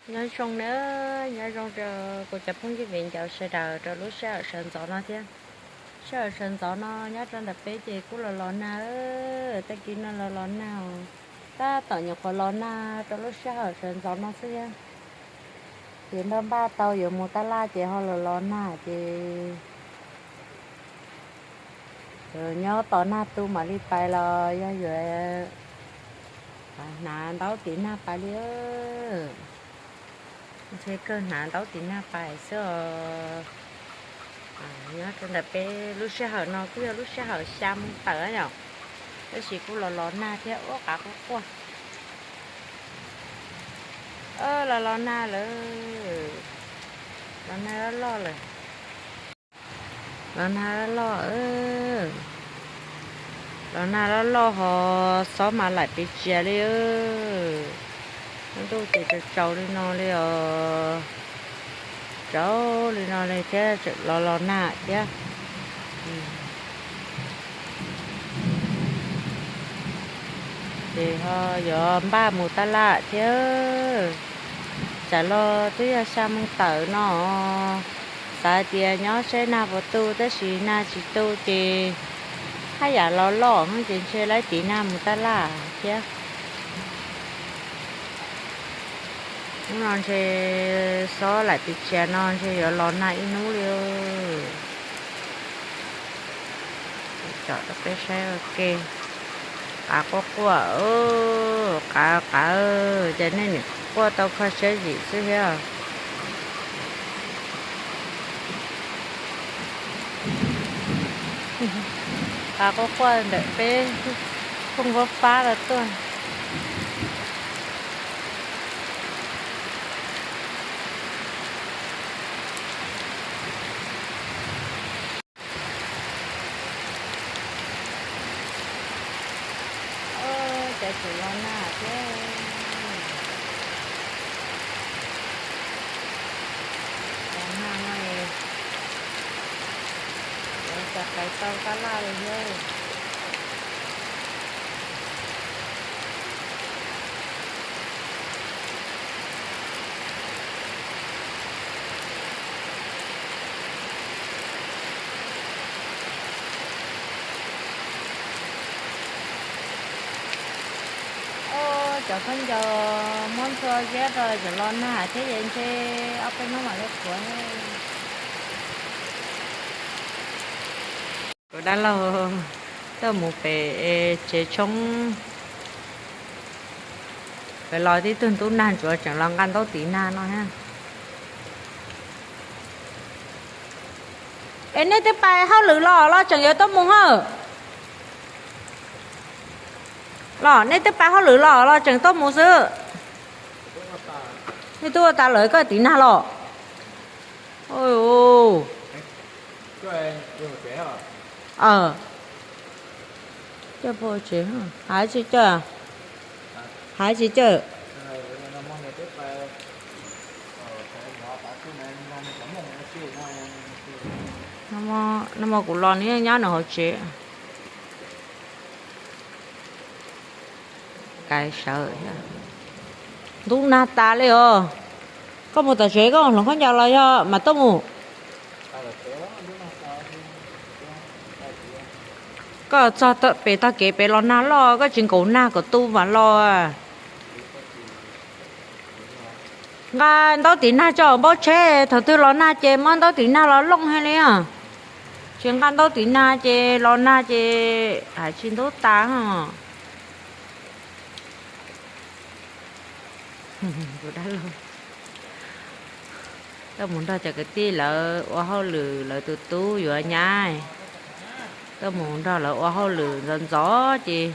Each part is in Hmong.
Nyob zoo na, nyob zoo rau kuv cov phooj ywg viv ncaus sawv daws rau lub sij hawm sawv ntxov no thiab. Sij hawm sawv ntxov no nyob rau ntawm peb ces kuj los los nag, tag kis no los los nag, tab tom nyuam qhuav los nag rau lub sij hawm sawv ntxov no xwb thiab. Ces npaj npaj tau yuav mus tab laj ces ho los los nag ces nyob tos nag tu mam li pais los yog yuav hnav ntaub tiv nag pais li. Ntshe kawg hnav ntaub tiv nag pais xwb os. Nyob rau ntawm peb lub sij hawm no kuj yog lub sij hawm xya moo tawm yom, tab sis kuj los los nag thiab ua qav quaj quaj. Los los nag lawm, los nag loj loj lawm. Los nag loj loj, los nag loj loj ho xob mas laim pes tsias li. Lub ntuj ces tsaus tsaus li no li os, tsaus li no li thiab los los nag thiab. Ces ho yuav npaj mus tab laj thiab. Tsam los twb yog xya moo tawm no, xav tias nyob seb nag puas tu tab sis nag tsis tu ces haj yam los loj ces ntshe laib tiv nag mus tab laj thiab. Hnub no ntshe xob laim pes tsias no ntshe yuav los nag ib hnub li. Tsom rau peb saib ua ke. Qav quaj quaj, qav qav, ces nej nim quaj tau kho siab zim xwb thiab. Qav quaj quaj ntawm peb phooj vaj pab los tuaj. Cov tseem los nag thiab. Los nag no yuav txog pais tau tab laj li thiab. Cov khaub ncaws muab ntxhua ziab rau tseem los nag thiab ces ntshe ob peb hnub mam li qhuav. Kuv dab laug tuaj mus pem tsev tshoob, pem los tib tug ntub nag ntsuav tseem los nqa ntaub tiv nag no thiab. Es nej twb pais hauj lwm los los tseem yuav tuaj mus hab? Los nej twb pais hauj lwm los los tseem tuaj mus xwb? Nej twb ua tas lawv koj tiv nag los? Coj puag tsev, hais tsis coj, hais tsis coj. Nag hmo kuv los nws nyob nws hauv tsev. Kais sawv, ntub nag tas li os. Koj mus tom tsev koj hloov khaub ncaws los yog mas tuaj mus? Koj txog pem tog kev pem los nag loj, koj tsis nkaum nag kom tu mas los. Nqa ntaub tiv nag tso npaub tsheb, thaum twg los nag ces muab ntaub tiv nag los looj hais li. Tsis nqa ntaub tiv nag ces los nag ces hais tsis ntub tas. Tuaj mus nrog cov kwv tij lawv ua hauj lwm, lawv tus tub yuav nyab, tuaj mus nrog lawv ua hauj lwm ntxov ntxov ces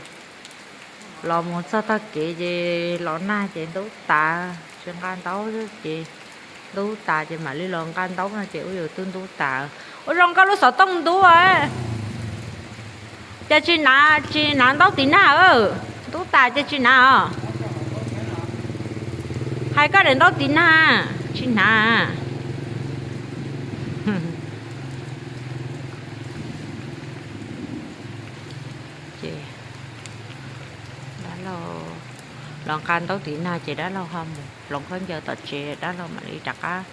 los mus txog tog kev ces los nag ces ntub tas, tsis nqa ntaub ces ntub tas ces mam li los nqa ntaub no ces ua yus twb ntub tas. Ua zoo koj lub xov tooj ntub, ces tsis hnav ntaub tiv nag, ntub tas ces tsis hnav os. Hais koj daim ntaub tiv nag tsis hnav. Ces los Qa ntaub tiv nag ces dab laug ho mus hloov khaub ncaws tom tsev, dab laug mam li rov qab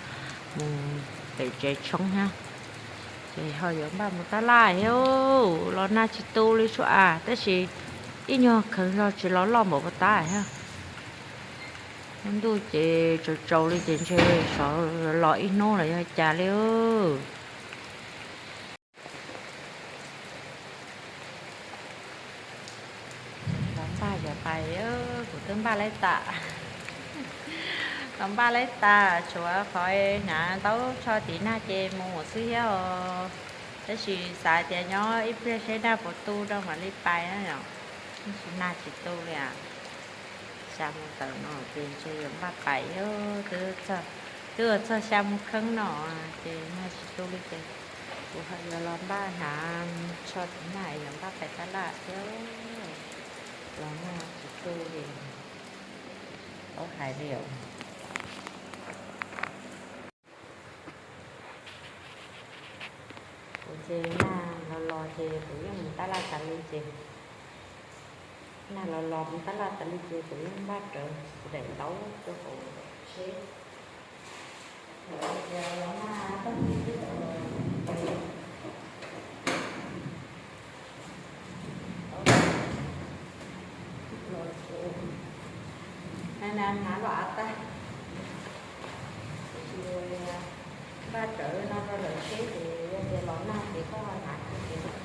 mus pem tsev tshoob thiab. Ces ho yuav npaj mus tab laj thiab, los nag tsis tu li sua a, tab sis ib nyuag kheev zog tsis los loj npaum puas tab thiab. Hnub ntuj ces tsaus tsaus li ces ntshe sov los ib hnub los yog cas li. Los npaj yuav pais, kuv twb npaj laib tas. Los npaj laib tas, tshuav qhov hnav ntaub tsho tiv nag ces mus xwb thiab os. Tab sis xav tias nyob ib pliag seb nag puas tu rau mam li pais na yom. Tab sis nag tsis tu li as. Xya mus tawm no ces ntshe yuav npaj pais, twb, twb txog xya mus kheeb no ces nag tsis tu li ces kuv ho yuav los npaj hnav tsho tiv nag yuav npaj pais tab laj thiab. Los nag tsis tu li, tau hais li os. Kuv ces nag los los ces kuv yeej mus tab laj tas li ces, nag los los mus tab laj tas li ces kuv yeej npaj rawv daim ntaub rau hauv tsheb. Hnav los av tag, npaj rawv no rau lawv tsheb ces yog tias los nag ces koj hnav kiag ces koj tau nag.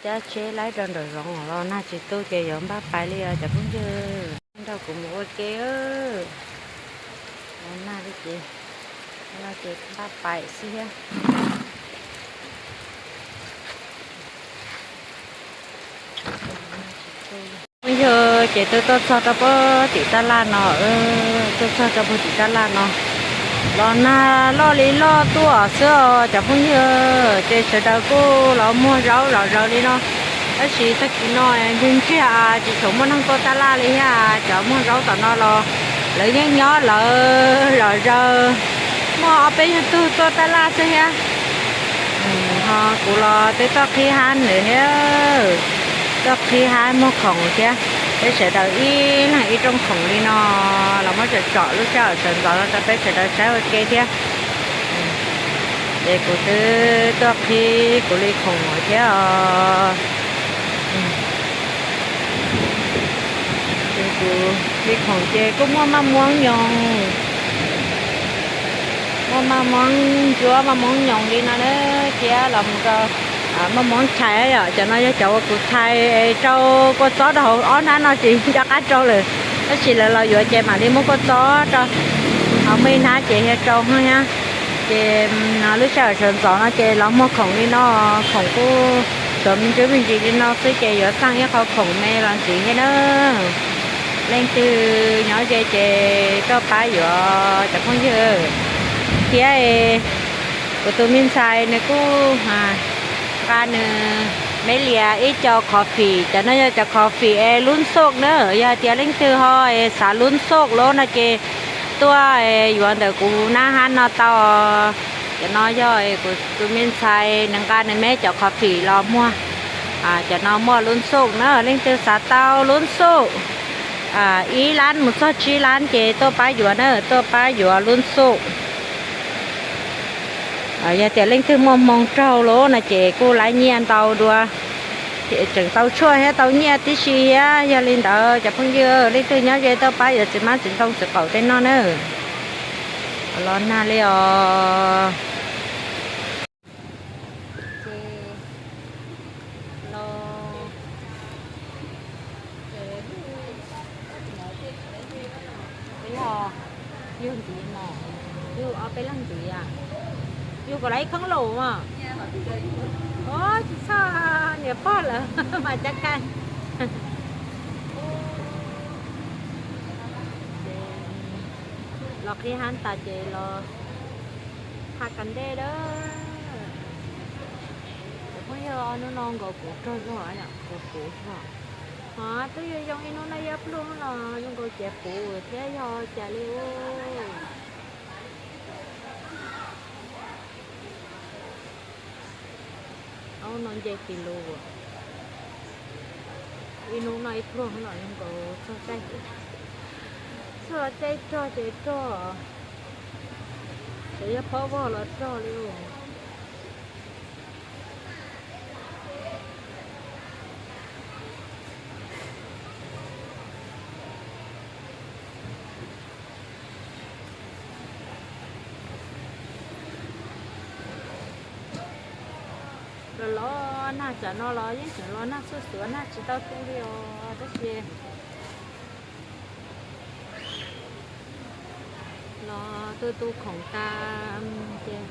Cab tsheb laib rau nraum zoov los nag tsis tu ces yuav npaj pais li os cov phooj ywg. Nrog kuv mus ua ke, los nag li ces, no ces npaj pais xwb thiab. Phooj ywg, ces twb tuaj txog rau puag tim tab laj no, tuaj txog rau puag tim tab laj no. Los nag loj li loj tuaj xwb os cov phooj ywg, ces sawv daws kuj los muag zaub zom zaws li no. Tab sis tag kis no ntseg ntseg tsis tshua muaj neeg tuaj tab laj li thiab, cov muag zaub tom no los lawv yeej nyob lawv zom zaws, muaj ob peb nyuag tug tuaj tab laj xwb thiab. Ho kuv los twb tuaj qhib hab nws thiab, tuaj qhib hab muag khoom thiab. Peb sawv daws ib leeg ib rooj khoom li no, los muab tsom tsom lub sij hawm sawv ntxov no rau peb sawv daws saib ua ke thiab. Ces kuv twb tuaj qhib kuv li khoom thiab os. Ces kuv li khoom ces kuj muaj maj muab nyoos, muaj maj muab ntsuab maj muab nyoos li no na, thiab los mus rau Muaj Hmoob tshais yom, cov no yog cov uas kuv tshais rau kua txob rau hauv ob hnab no ces nco qab rau lawm. Tab sis lawv los yuav ces mam li muab kua txob rau hauv, muaj ib hnab ces thiaj rau thiab. Ces lub sij hawm sawv ntxov no ces los muag khoom li no, khoom kuj tsuas me ntsis me ntsis li no xwb ces yuav xaj ib qho khoom me los ntxiv thiab na. Leej twg nyob ze ces tuaj pab yuav cov phooj ywg thiab. Kuv tus me ntxhais nws kuj nqa nws me lias ib co coffee, cov no yog cov coffee es lub xooj na. Yog hais tias leej twg ho xav lub xooj lawm no ces tuaj yuav ntawm kuv nab hab no tau. Cov no yog kuv tus me ntxhais nws nqa nws me cov coffee los muag. Cov no muaj lub xooj na, leej twg xav tau lub xooj ib lab mus txog tsib lab ces tuaj pab yuav na, tuaj pab yuav lub xooj. Yog tias leej twg muaj hmoo raug lawm no ces kuj laib nyiaj ntau dua, tseem tau tshuaj thiab tau nyiaj tib si thiab. Yog li ntawd cov phooj ywg leej twg nyob ze tuaj pab yuav txiv hmab txiv ntoo txiv qaum tej no na. Los nag li os. Ces los, yog yug ntxiv no, yug ob peb leeg ntxiv, yug kom lawv ib kheeb lus mas. Tsis txhob, niam pog lawm mas cab kab. Los qhib hab tas ces los tha kas dej lawm. Cov phooj ywg, hnub no nkaus kuv rog zog, kuv kuv zog. Ho twb yog yoo ib hnub no ib pluag los zoo nkaus ces puv thiab yog cas li. Aub no nce kis lus, ib hnub no ib pluag los zoo nkaus txog caij, txog caij rog ces rog, ces yog pob vog los rog li. Los los nag tsam no los yeej tseem los nag xuj xuav, nag tsis tau tu li os, tab sis los tu tu khoom tas ces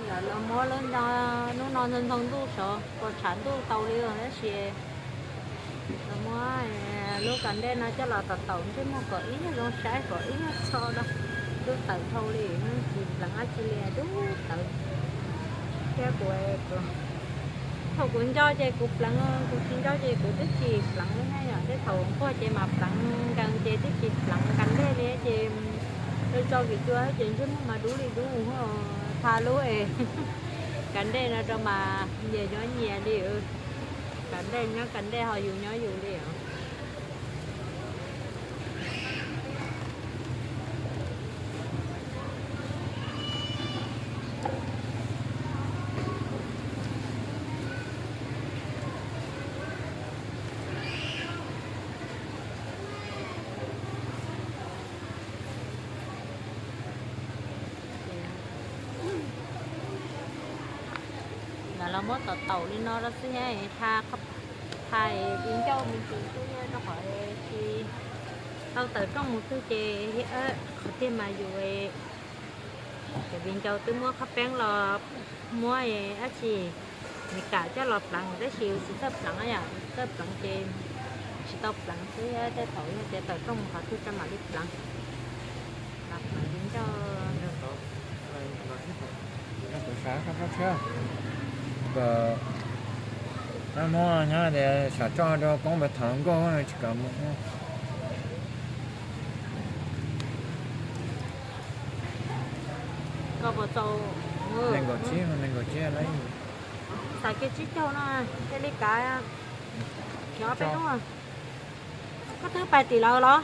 lawv los muab lub, hnub no ntxhov ntxhov ntuj sov, puas tshav ntuj tau li os, tab sis los muab lub kas dej no coj los taum taum ntsej muag kom ib nyuag zoo saib, kom ib nyuag txho rau, tub tawm dhau li, tsis pleev dab tsi li, tub tawm. Thiab kuv, thaum kuv nco ces kuv pleev, kuv tsis nco ces kuv twb tsis pleev li na yom, tej thaum nquag ces mas pleev nkees ces twb tsis pleev kas dej li ces, tso vim cua ces ntsej muag mas dub li dub, tha lub kas dej no rau mas nyias nyob nyias li. Kas dej nyob kas dej, ho yus nyob yus li os. Lam los muab taum taum li no rau xwb, tha, tha viv ncaus me ntsis xwb rau qhov tsis tau tawm rooj mus twg ces qhov tiag mas yus, cov viv ncaus twb muab qhov peeb los muab dab tsi, me kam coj los pleev tab sis yus tsis txawj pleev yom, txawj pleev ces tsis tau pleev xwb, tej thaum yog tias tawm rooj mus qhov twg rau mam li pleev. Los pleev viv ncaus. Kom muab nyob tias sam tso rau koob npawg Thov nkauj tsis kam mus. Nees nkaum tsib, nees nkaum tsib na. Xav kiag tsib caug no, thiaj li kav. Nyob peb hnub. Koj twb pais tim lawv los?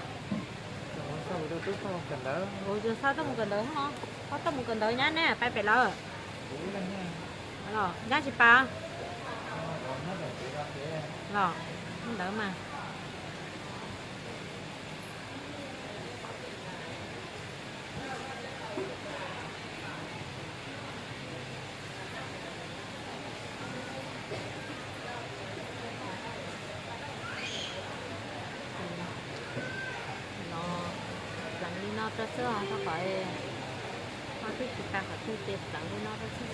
Ua, xa tuaj mus kawm ntawv no. Koj tuaj mus kawm ntawv nyab ne, pais pem lawv los nyab tsis pais los ntawd mas. Rau xwb os, rau qhov ho twb tsis tas qhov twg ces pleev li no rau xwb.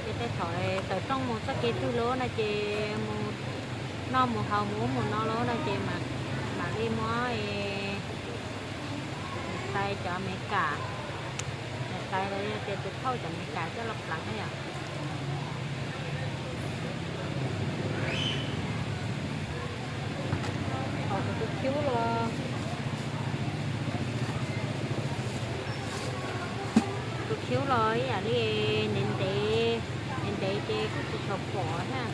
Ces tej thaum tawm rooj mus txoj kev twg lawm no ces mus noj mus haus mus ub mus no lawm no ces mam li muab xais cov Amelikas, xais los yog tias tus phauj cov Amelikas coj los pleev na yom. Tus khiv los, tus khiv los ib yam li ntev ntev, ntev ntev ces kuj tsis tshua pom thiab,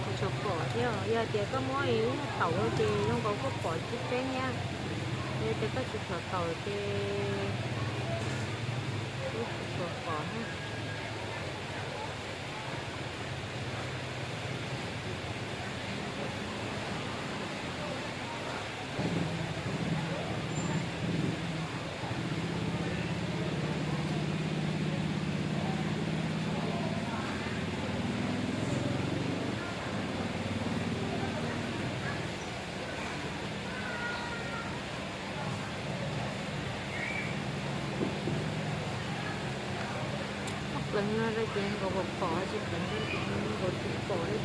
tsis tshua pom thiab. Yog tias koj muab ib nyuag taum ces zoo nkaus kuj pom tseeb tseeb thiab. Yog tias koj tsis tshua taum ces kuj tsis tshua pom thiab. Pleev no rau ces nkaus pom pom, tsis pleev rau ces nkaus tsis pom li.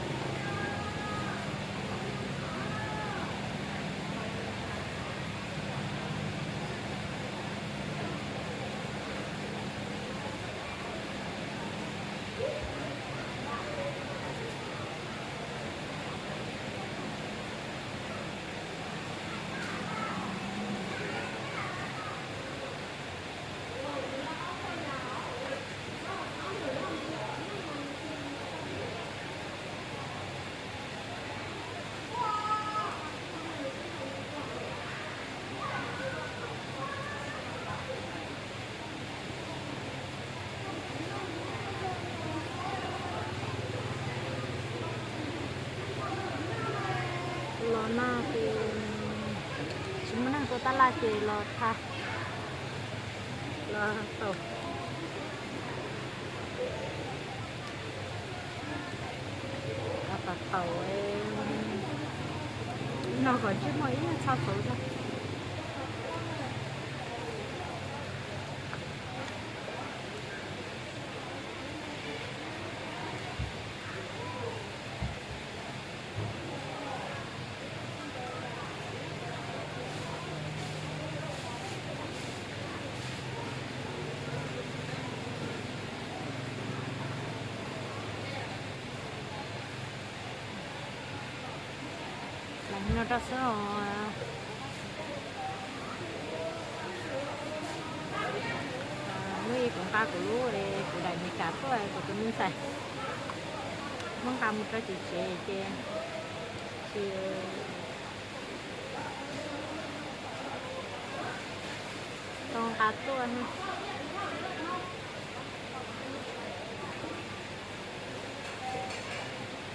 Los no ces tsis muaj neeg tua tab laj ces los tha, los taus, los taus taus no kom tsis muaj ib nyuag txhoj txhua zog. Los no rau xwb os. Lub ib kuv nqa kuv lub, kuv daim Meskas tuaj, kuv tus me ntxhais muab nqa mus rau tim tsev ces tsis tau nqa tuaj.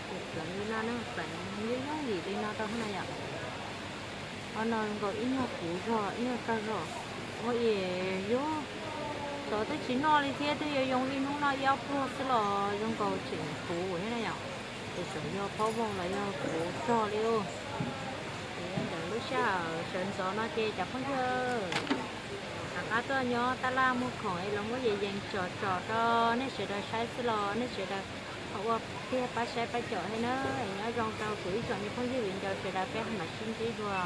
Ces pleev li no na, pleev yooj yooj yim li no rau na yom. Qhov no nkaus ib nyuag puv zog ib nyuag kawg zog. Ua es yog xyov twb tsis noj li thiab, twb yuav yoo li hnub no ib ob pluag xwb los zoo nkaus tseem puv thiab na yom. Ces tseem yog phob vooj los yog puv zog li. Ces ntawm lub sij hawm sawv ntxov no ces cov phooj ywg rov qab tuaj nyob tab laj muag khoom es los muab yees yees tsom tsom rau nej sawv daws saib xwb los nej sawv daws ho ua tiag pab saib pab tsom thiab na. Es nyob zoo rau kuv ib tsoom me phooj ywg viv ncaus sawv daws, peb ho mam sib ntsib dua.